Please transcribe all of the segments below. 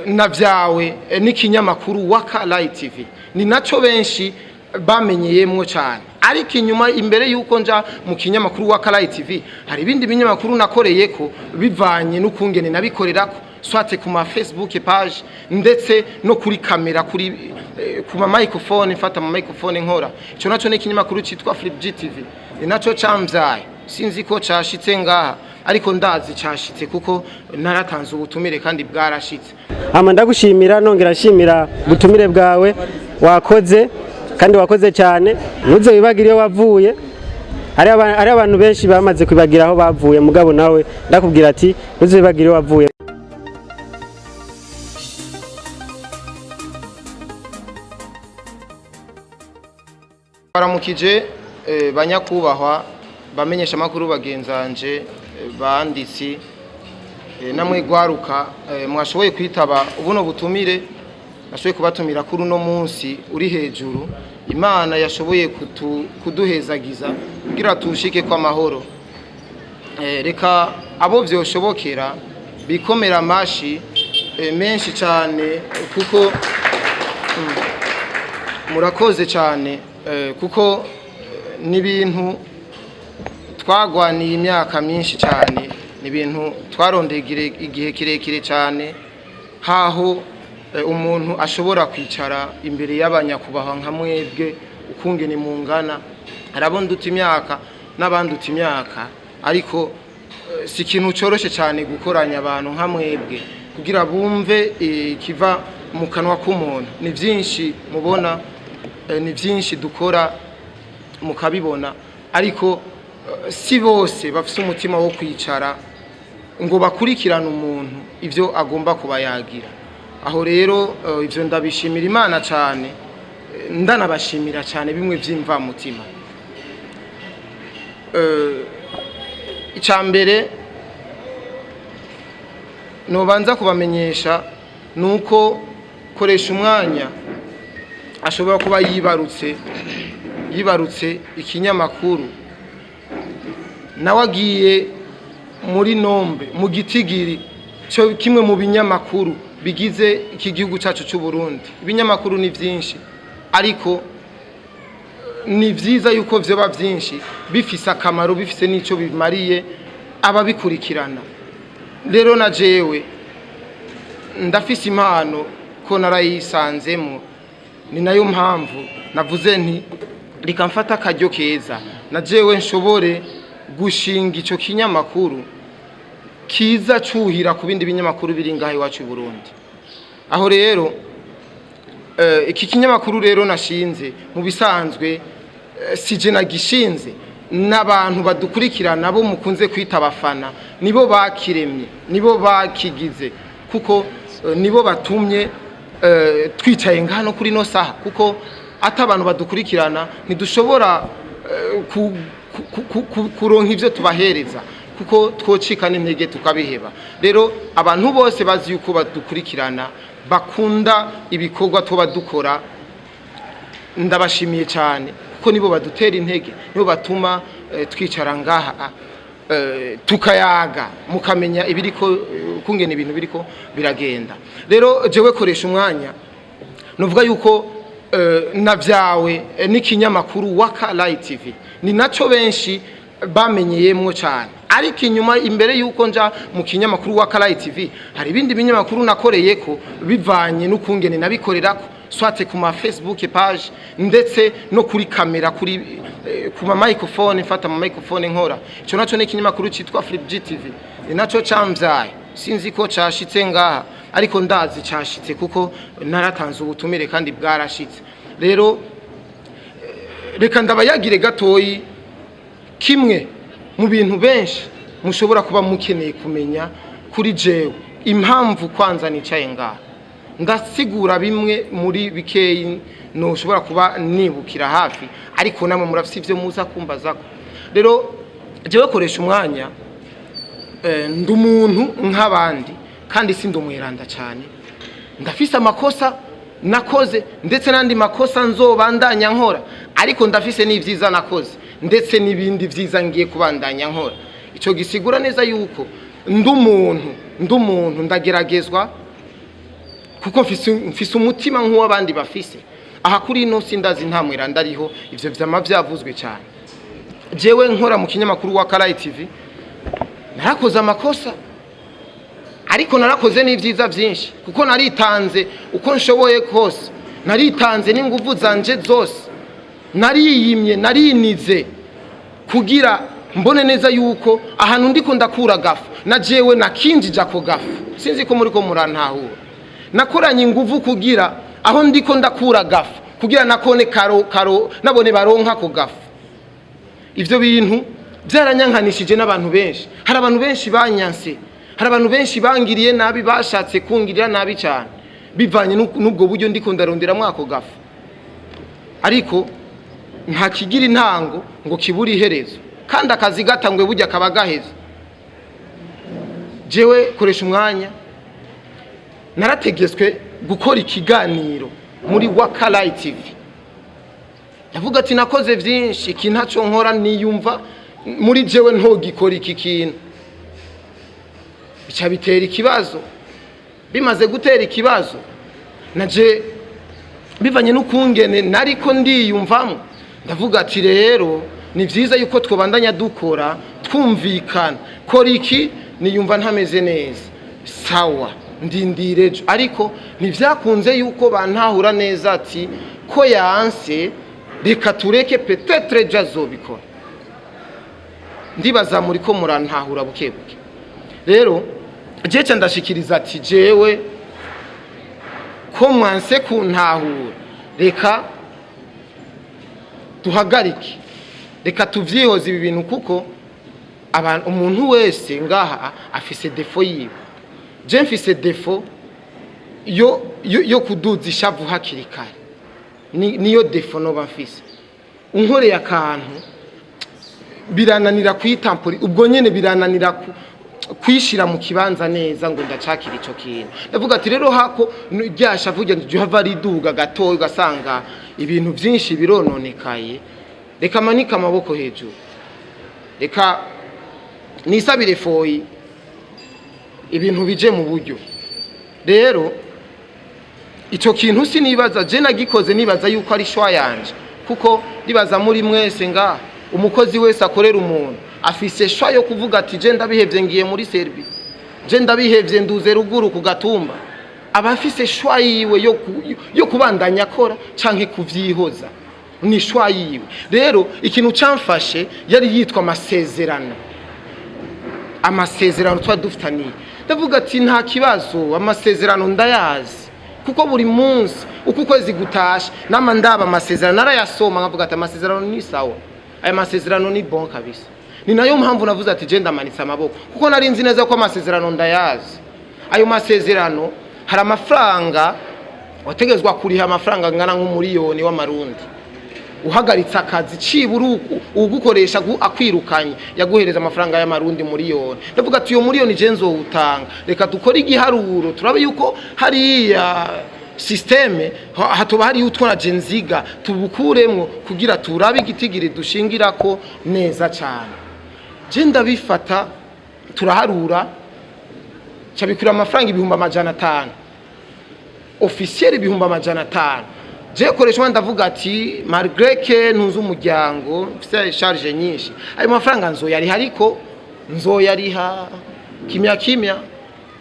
Navyawe n'ikinyamakuru Waka Light TV, ni naco benshi bamenyeyemwo cyane. Ariko inyuma, imbere yuko nja mu kinyamakuru Waka Light TV, hari ibindi binyamakuru nakoreyeko bivanye n'ukungene nabikorerako, soit ku ma Facebook page, ndetse no kuri kamera, kuri ku ma microphone, mfata ama microphone nkora. Ico naco ni ikinyamakuru citwa Flip GTV, ni naco camvyaye. Sinzi ko cashitse ngaha, ariko ndazi cashitse kuko naratanze ubutumire kandi bwarashitse. Hama ndagushimira, nongera nshimira ubutumire bwawe wakoze, kandi wakoze cyane. Ntuze wibagire iyo wavuye. Hari abantu benshi bamaze kwibagira aho bavuye, mugabo nawe ndakubwira ati ntuze wibagire iyo wavuye. Baramukije banyakubahwa bamenyesha amakuru bagenzanje, banditsi, namwe gwaruka mwashoboye kwitaba ubuno butumire nashoboye kubatumira kuri uno munsi uri hejuru Imana yashoboye kuduhezagiza kugira tushike kwa mahoro. Reka abo vyoshobokera bikomera amashi menshi cyane, kuko murakoze cyane, kuko n'ibintu twagwaniye imyaka myinshi cyane, ni ibintu twarondeye igihe kirekire cyane, haho umuntu ashobora kwicara imbere y'abanyakubahwa nka mwebwe ukungene mungana. Hari abo nduta imyaka n'abanduta imyaka, ariko si ikintu cyoroshe cyane gukoranya abantu nka mwebwe kugira bumve ikiva mu kanwa k'umuntu. Ni byinshi mubona, ni byinshi dukora mukabibona, ariko si bose bafise umutima wo kwicara ngo bakurikirane umuntu ibyo agomba kuba yagira. Aho rero ibyo ndabishimira Imana cyane, ndanabashimira cyane bimwe by'imvamutima. Icya mbere nobanza kubamenyesha ni uko koresha umwanya ashobora kuba yibarutse ikinyamakuru, nawe agiye muri nombe mu gitigiri cyo kimwe mu binyamakuru bigize iki gihugu cyacu cy'u Burundi. Ibinyamakuru ni byinshi, ariko ni byiza yuko vyoba byinshi bifise akamaro, bifise n'icyo bimariye ababikurikirana. Rero na jewe ndafise impano ko narayisanzemo, ni nayo mpamvu navuze nti reka mfate akaryo keza na jewe nshobore gushinga ico kinyamakuru kiza cuhira ku bindi binyamakuru biri ngaha iwacu i Burundi. Aho rero iki kinyamakuru rero nashinze, mu bisanzwe sije nagishinze, n'abantu badukurikirana bo mukunze kwita abafana nibo bakiremye, nibo bakigize, kuko nibo batumye twicaye ngaha kuri no saha, kuko ata abantu badukurikirana ntidushobora kuronka ivyo tubahereza, kuko twocika n'intege tukabiheba. Rero abantu bose bazi yuko badukurikirana, bakunda ibikorwa tuba dukora, ndabashimiye cyane, kuko nibo badutera intege, nibo batuma twicara ngaha, tukayaga, mukamenya ibiriko kungena ibintu biriko biragenda. Rero jewe koresha umwanya nuvuga yuko navyawe n'ikinyamakuru Waka Light TV, ni naco benshi bamenyeyemwo cyane. Ariko inyuma, imbere yuko nja mu kinyamakuru Waka Light TV, hari ibindi binyamakuru nakoreyeko bivanye n'ukungene nabikorerako, soit ku ma Facebook page, ndetse no kuri kamera, kuri ku ma microphone, mfata ama microphone nkora. Ico naco ni ikinyamakuru citwa Flip GTV, ni naco camvyaye. Sinzi ko cashitse ngaha, ariko ndazi cashitse kuko naratanze ubutumire kandi bwarashitse. Rero reka ndabayagire gatoyi kimwe mu bintu benshi mushobora kuba mukeneye kumenya kuri jewe, impamvu kwanza nicaye ngaha. Ndasigura bimwe muri bikeyi ntushobora kuba nibukira hafi, ariko namwe murafise ivyo muza kumbazako. Rero jewe koresha umwanya, ndi umuntu nk'abandi kandi si ndumweranda cyane. Ndafise amakosa nakoze ndetse n'andi makosa nzobandanya nkora, ariko ndafise n'ivyiza nakoze ndetse n'ibindi vyiza ngiye kubandanya nkora. Ico gisigura neza yuko ndi umuntu, ndageragezwa. Kuko mfise umutima nk'uw'abandi bafise. Aha kuri ino si ndazi nta mweranda ariho, ivyo vyama vyavuzwe cyane. Jewe nkora mu kinyamakuru wa Karayi TV, narakoze amakosa, ariko narakoze n'ibyiza byinshi, kuko naritanze uko nshoboye kose, naritanze n'ingufu zanje zose, nariyimye, narinize kugira mbone neza yuko ahantu ndiko ndakura gafu na jewe nakinjije ako gafu. Sinzi ko muri ko murantahura. Nakoranye ingufu kugira aho ndiko ndakura gafu, kugira nakone karo karo nabone baronka ako gafu. Ivyo bintu byaranyankanishije n'abantu benshi. Hari abantu benshi banyanse, hari abantu benshi bangiriye nabi, bashatse kungirira nabi cyane bivanye n'ubwo buryo ndiko ndaronderamwo ako gafu. Ariko nta kigira intango ngo kibure iherezo, kandi akazi gatangwe burya kaba gaheze. Jewe koresha umwanya, narategetswe gukora ikiganiro muri Wakalayi TV. Ndavuga ati nakoze byinshi, iki ntacyo nkora, niyumva muri jewe ntogikora iki kintu. Bica bitera ikibazo. Bimaze gutera ikibazo, naje bivanye n'ukungene nariko ndiyumvamo, ndavuga ati rero ni byiza yuko twobandanya dukora twumvikana. Kora iki, niyumva ntameze neza, sawa, ndindire ejo. Ariko ntivyakunze yuko bantahura neza, ati ko yanse, reka tureke, peut-être ejo azobikora. Ndibaza muri ko murantahura buke buke. Rero jewe ndashikiriza ati jewe ko mwanse kuntahura, reka duhagarike, reka tuvyihoze ibi bintu, kuko abantu, umuntu wese ngaha afise défaut yiwe. Je mfise défaut yo kuduza ishavu hakiri kare. Niyo défaut noba mfise. Unkoreye akantu birananira kuyitampura ubwo nyene, birananira kwishira mu kibanza neza ngo ndacakira ico kintu. Ndavuga ati rero hako rya shavu ryo hava riduga gatoya, ugasanga ibintu vyinshi birononekaye, reka manike amaboko hejuru, reka nisabire foyi, ibintu bije mu buryo. Rero ico kintu sinibaza je nagikoze nibaza yuko ari choix yanje, kuko ndibaza muri mwese nga umukozi wese akorera umuntu afise choix yo kuvuga ati je ndabihevye, ngiye muri Serbie, je ndabihevye, nduze ruguru ku gatumba. Aba afise choix yiwe yo kubandanya akora canke kuvyihoza, ni choix yiwe. Rero ikintu camfashe yari yitwa amasezerano, amasezerano tuba dufitaniye. Ndavuga ati nta kibazo, amasezerano ndayazi, kuko buri munsi uko ukwezi gutashe nama ndaba amasezerano, narayasoma, nkavuga ati amasezerano ni sawa, aya masezerano ni bon kabisa. Ni nayo mpamvu navuze ati je ndamanitse amaboko, kuko nari nzi neza ko amasezerano ndayazi. Ayo masezerano, hari amafaranga wategezwa kuriha, amafaranga angana nk'umuriyoni w'amarundi uhagaritse akazi. Cibura ugukoresha akwirukanye yaguhereza amafaranga y'amarundi miliyoni. Ndavuga ati iyo miliyoni je nzowutanga, reka dukore igiharuro turabe yuko hariya système hatoba hariyo utwo je nziga, tubukuremwo kugira turabe igitigiri dushingirako neza cyane. Je ndabifata, turaharura, cabikura amafaranga 500,000 officiel, 500,000. Je koresha, ndavuga ati malgré que ntuzi umuryango, mfite charge nyinshi, ayo mafaranga nzoyariha, ariko nzoyariha kimya kimya,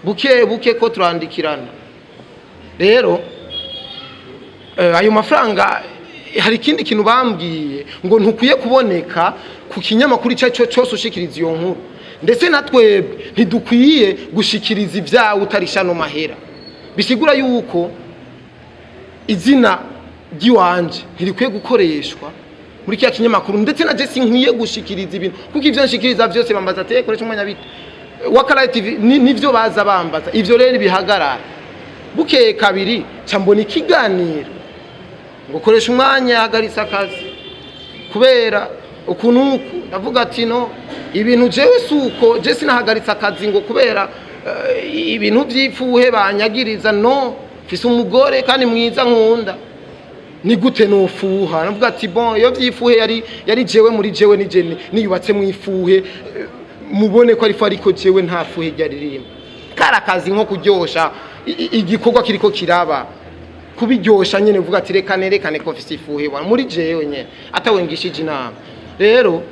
buke buke, ko turandikirana. Rero ayo mafaranga, hari ikindi kintu bambwiye ngo ntukwiye kuboneka ku kinyamakuru icyo ari cyo cyose ushikiriza iyo nkuru, ndetse na twebwe ntidukwiye gushikiriza ibyawe utarisha no mahera. Bisigura yuko izina ry'iwanje ntirikwiye gukoreshwa muri kiriya kinyamakuru, ndetse na je sinkwiye gushikiriza ibintu, kuko ivyo nshikiriza vyose bambaza ati koresha umwanya bite Wakarayi TV, nivyo baza bambaza. Ivyo rero bihagarara. Bukeye kabiri ca mbona ikiganiro ngo koresha umwanya yahagaritse akazi kubera ukuntu uku. Ndavuga ati no, ibintu jewe suko, je sinahagaritse akazi ngo kubera ibintu vy'ipfuhe banyagiriza. No mfise umugore kandi mwiza nkunda, ni gute nofuha? Navuga ati bon, iyo vyifuhe yari jewe, muri jewe ni je niyubatse mu ifuhe, mubone ko ari ariko jewe nta fuhe ryari ririmo, kari akazi nko kuryosha. igikorwa kiriko kiraba, kubiryosha nyene, uvuga ati reka nerekane ko mfise ifuhe muri jewe nyene, atawe ngishije inama. Rero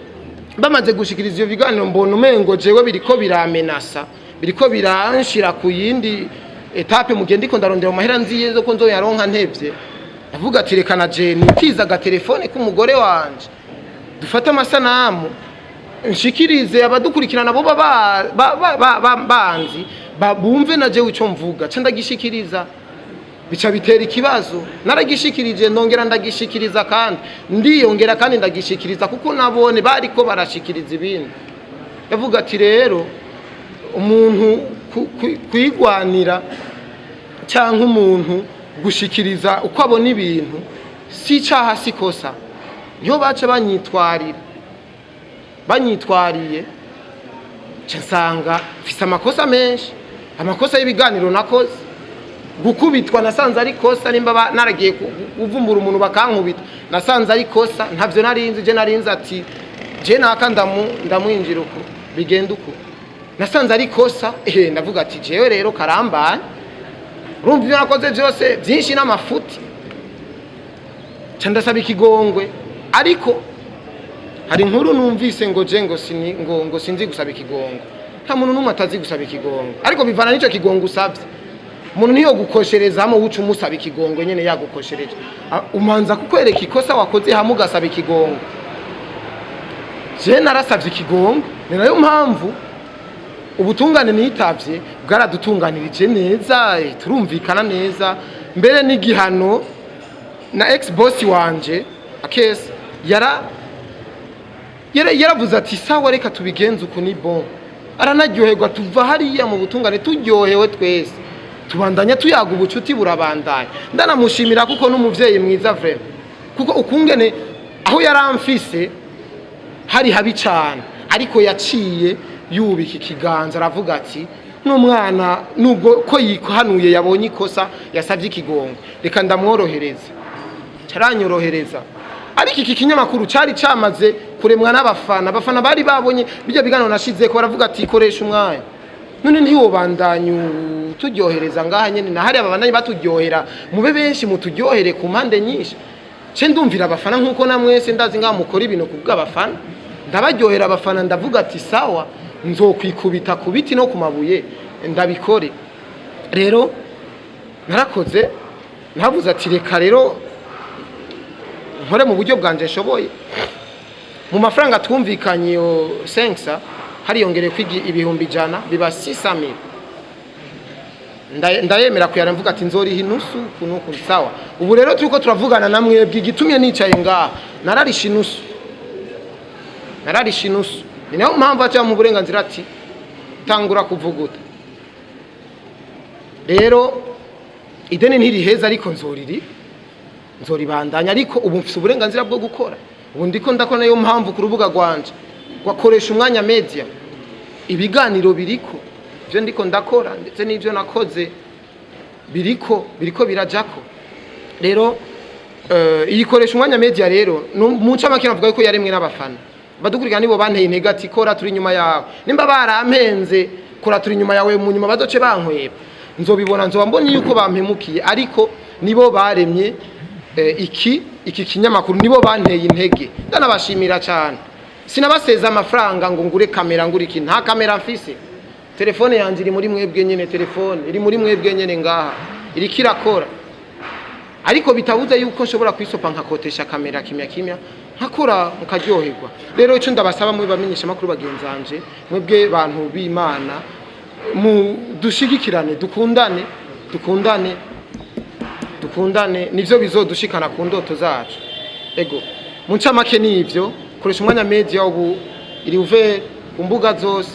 bamaze gushikiriza ivyo biganiro, mbona umengo jewe biriko biramenasa, biriko biranshira ku yindi étape. Mu gihe ndiko ndarondera amahera, nziye ko nzoyaronka ntevye, ndavuga ati reka na je nitiza agatelefone k'umugore wanje, dufate amasanamu, nshikirize abadukurikirana, bo banzi bumve na jewe ico mvuga. Ca ndagishikiriza, bica bitera ikibazo. Naragishikirije, ndongera ndagishikiriza, kandi ndiyongera kandi ndagishikiriza, kuko nabone bariko barashikiriza ibindi. Yavuga ati rero umuntu kwigwanira cyangwa umuntu gushikiriza uko abona ibintu si icyaha, si kosa. Niho baca banyitwarira. Banyitwariye, nca nsanga mfise amakosa menshi, amakosa y'ibiganiro nakoze. Gukubitwa nasanze ari kosa. Nimba naragiye kuvumbura umuntu bakankubita, nasanze ari kosa. Ntavyo narinzi je, narinzi ati je naka ndamwinjira uko bigenda uko. Nasanze ari kosa. Ndavuga ati jewe rero karambanye, urumva ibyo nakoze byose byinshi n'amafuti. Ca ndasaba ikigongwe. Ariko hari inkuru numvise ngo je ngo sini, ngo sinzi gusaba ikigongwe. Nta muntu n'umwe atazi gusaba ikigongwe, ariko bivana n'ico kigongwe usabye. Umuntu niyo gukoshereza hamwe uca umusaba ikigongwe nyene yagukoshereje. Umanza kukwereka ikosa wakoze, hamwe ugasaba ikigongwe. Je narasavye ikigongwe, ni nayo mpamvu ubutungane nitavye bwaradutunganirije neza, turumvikana neza. Mbere n'igihano na ex boss wanje akese yaravuze ati sawa, reka tubigenze uku, ni bon. Aranaryoherwa. Tuva hariya mu butungane turyohewe twese, tubandanya tuyaga, ubucuti burabandanya. Ndanamushimira kuko n'umuvyeyi mwiza vraiment, kuko ukungene aho yaramfise hari habi cane, ariko yaciye yubika ikiganza, aravuga ati n'umwana nubwo ko yikuhanuye, yabonye ikosa, yasabye ikigongo, reka ndamworohereza. Caranyorohereza. Ariko iki kinyamakuru cari camaze kuremwa n'abafana. Abafana bari babonye bijya biganiro nashizeko, baravuga ati koresha umwanya, none ntiwobandanya turyohereza ngaha nyene na hariya, babandanye baturyohera, mube benshi, muturyohere ku mpande nyinshi. Ce ndumvira abafana, nkuko namwese ndazi ngaha mukora ibintu kubw'abafana. Ndabaryohera abafana, ndavuga ati sawa, nzokwikubita ku biti no ku mabuye ndabikore. Rero narakoze, navuze ati reka rero nkore mu buryo bwanje nshoboye. Mu mafaranga twumvikanye iyo senkisa, hariyongereye kwigi 100,000, biba 600,000. Ndayemera kuyara, mvuga ati nzoriha inusu kunuku. Sawa. Ubu rero turiko turavugana na mwebwe, igitumye nicaye ngaha, nararisha inusu, nararisha inusu. Ni nayo mpamvu aca mu burenganzira ati tangura kuvuguta. Rero ideni ntiriheza, ariko nzoriri, nzoribandanya. Ariko ubu mfise uburenganzira bwo gukora, ubu ndiko ndakora. Nayo mpamvu ku rubuga rwanje rwakoresha umwanya media ibiganiro biriko, ibyo ndiko ndakora ndetse n'ibyo nakoze biriko birajako. Rero iyikoresha umwanya media rero mu ncamake navuga yuko yaremwe n'abafana badukurikirana. Nibo banteye intege ati kora, turi inyuma yawe. Nimba barampenze, kora, turi inyuma yawe. Mu nyuma bazoce bankweba, nzobibona, nzoba mbona yuko bampemukiye. Ariko nibo baremye iki kinyamakuru, nibo banteye intege, ndanabashimira cyane. Sinabaseza amafaranga ngo ngure kamera, ngure iki. Nta kamera mfise, telefone yanjye iri muri mwebwe nyene, telefone iri muri mwebwe nyene ngaha, iriko irakora. Ariko bitabuze yuko nshobora kwisopa nkakotesha kamera kimya kimya, nkakora mukaryoherwa. Rero icyo ndabasaba mwe bamenyesha amakuru bagenzanje, mwebwe bantu b'Imana, mu dushigikirane, dukundane, dukundane, dukundane, nivyo bizodushikana ku ndoto zacu. Ego, mu ncamake nivyo. Koresha umwanya media ubu iri uve ku mbuga zose,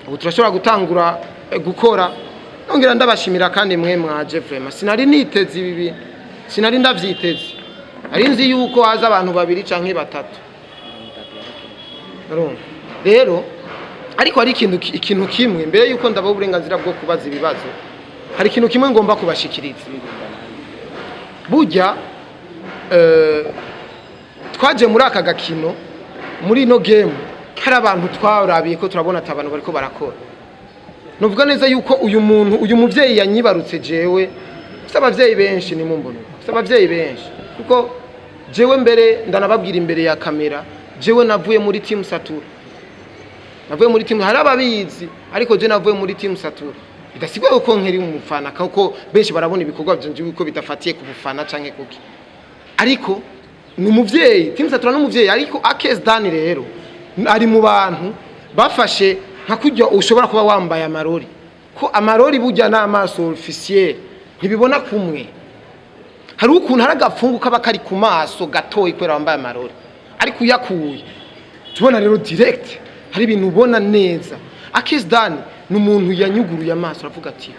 ubu turashobora gutangura gukora. Nongera ndabashimira kandi mwe mwaje. Vraiment sinari niteze ibi bintu, sinari ndavyiteze. Nari nzi yuko haza abantu babiri canke batatu. Urumva rero, ariko hari ikintu kimwe, mbere yuko ndabaha uburenganzira bwo kubaza ibibazo, hari ikintu kimwe ngomba kubashikiriza. Burya twaje muri aka gakino, muri ino game, hari abantu twarabiye ko turabona ati abantu bariko barakora. Nuvuga neza yuko uyu muntu, uyu muvyeyi yanyibarutse jewe, mfise abavyeyi benshi, nimumbona uko, mfise abavyeyi benshi, kuko jewe mbere ndanababwira imbere ya kamera, jewe navuye muri team Satura, navuye muri team, hari ababizi, ariko je navuye muri team Satura. Bidasigwa ko nkeri umufana, kuko benshi barabona ibikorwa byanje yuko bidafatiye ku bufana canke kuki, ariko ni umuvyeyi, team Satura ni umuvyeyi. Ariko Akes Dan rero ari mu bantu bafashe nka kurya ushobora kuba wambaye amarori, ko amarori burya n'amaso officiel ntibibona kumwe. Hari ukuntu hari agapfungu kaba kari ku maso gatoyi kubera wambaye amarori, ariko uyakuye tubona rero direct hari ibintu ubona neza. Akes Dan ni umuntu yanyuguruye amaso, aravuga ati: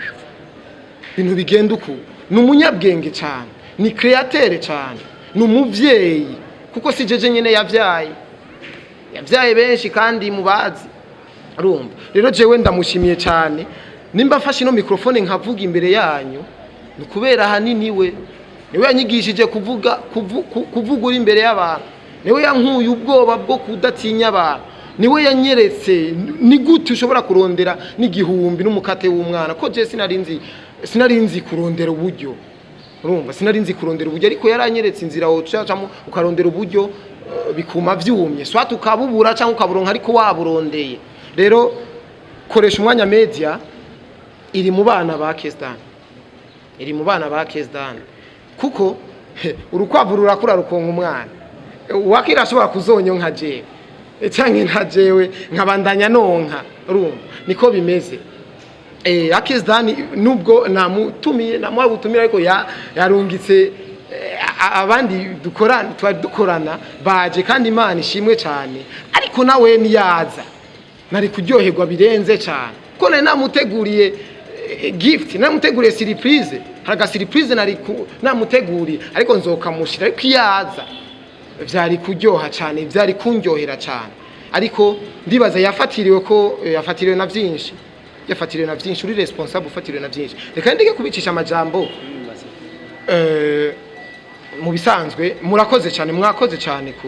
"Ibintu bigenda uku." Ni umunyabwenge cyane, ni créateur cyane, ni umuvyeyi, kuko si jeje nyine yavyaye, yavyaye benshi kandi mubazi. Urumva rero, jewe ndamushimiye cyane. Nimba mfashe ino microphone nkavuga imbere yanyu, ni kubera ahanini we niwe yanyigishije kuvuga, kuvuga uri imbere y'abantu, niwe yankuye ubwoba bwo kudatinya abantu, niwe yanyeretse ni gute ushobora kurondera n'igihumbi n'umukate w'umwana, ko je sinarinzi kurondera uburyo. Urumva, sinarinzi kurondera uburyo, ariko yaranyeretse inzira wocacamo ukarondera uburyo, bikuma vyumye, soit ukabubura cyangwa ukaburonka, ariko waburondeye. Rero Koresha Umwanya Media iri mu bana ba Kesdan, iri mu bana ba Kesdan, kuko urukwavu rurakura rukonka umwana. Wakira ashobora kuzonyonka jewe canke nka jewe nkabandanya nonka. Urumva, niko bimeze. Akes Dan nubwo namutumiye, namuha butumira, ariko yarungitse abandi dukorana, twari dukorana baje, kandi Imana ishimwe cyane. Ariko nawe niyaza nari kuryoherwa birenze cyane, kuko nari namuteguriye gift, namuteguriye surprise. Hari aga surprise nari namuteguriye, ariko nzokamushira. Ariko iyaza vyari kuryoha cyane, vyari kundyohera cyane, ariko ndibaza yafatiriwe, ko yafatiriwe na vyinshi, yafatiriwe na vyinshi. Uri responsable, ufatiriwe na vyinshi. Reka ndeke kubicisha amajambo. Mu bisanzwe murakoze cyane, mwakoze cyane ku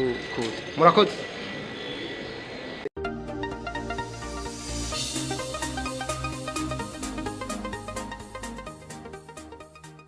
murakoze.